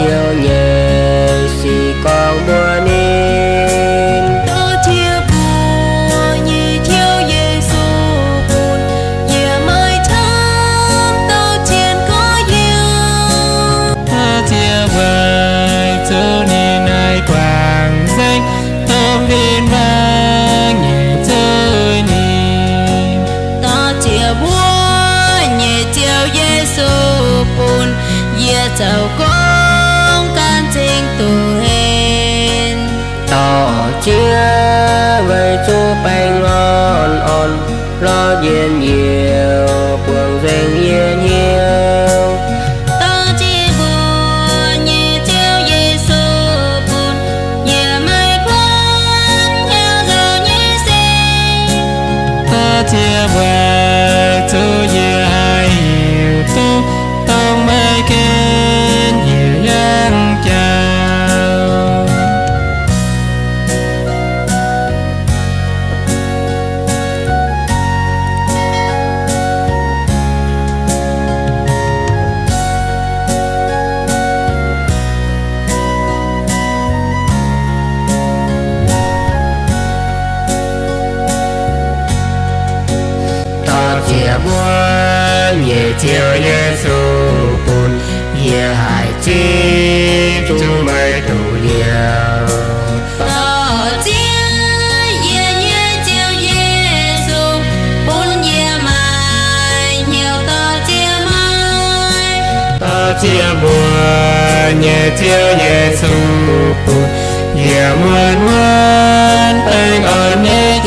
Ziouv nyei sic gorngv mbuox ninh, Daux jiex mbuo nyei Ziouv Yesu bun yie maiv camv dauh zien gorx-youz. Daux jiex weic zuqc ninh naaiv guangc nzengc, dongh fih hnangv nyei zuiz ninh. Daux jiex mbuo nyei Ziouv Yesu bun yie zoux gong gan zingh duqv henv. Daux jiex weic zuqc baengh orn-orn lorz njien-youh buangh nzengc yie hnyouv. Daux jiex mbuo nyei Ziouv Yesu bun yie maiv kuonx hnyouv zoux nyei sic. Daux jiex weic zuqc yie haih hiuv duqv dongh meih gen yie yangh jauv. Daux jiex mbuo nyei Ziouv Yesu bun yie haih zipv zuqc meih nduqc liuz. Daux jiex yie nyei Ziouv Yesu bun yie maaih hnyouv daux jiex meih. Daux jiex mbuo nyei Ziouv Yesu bun yie muonz muonz baengh orn nyei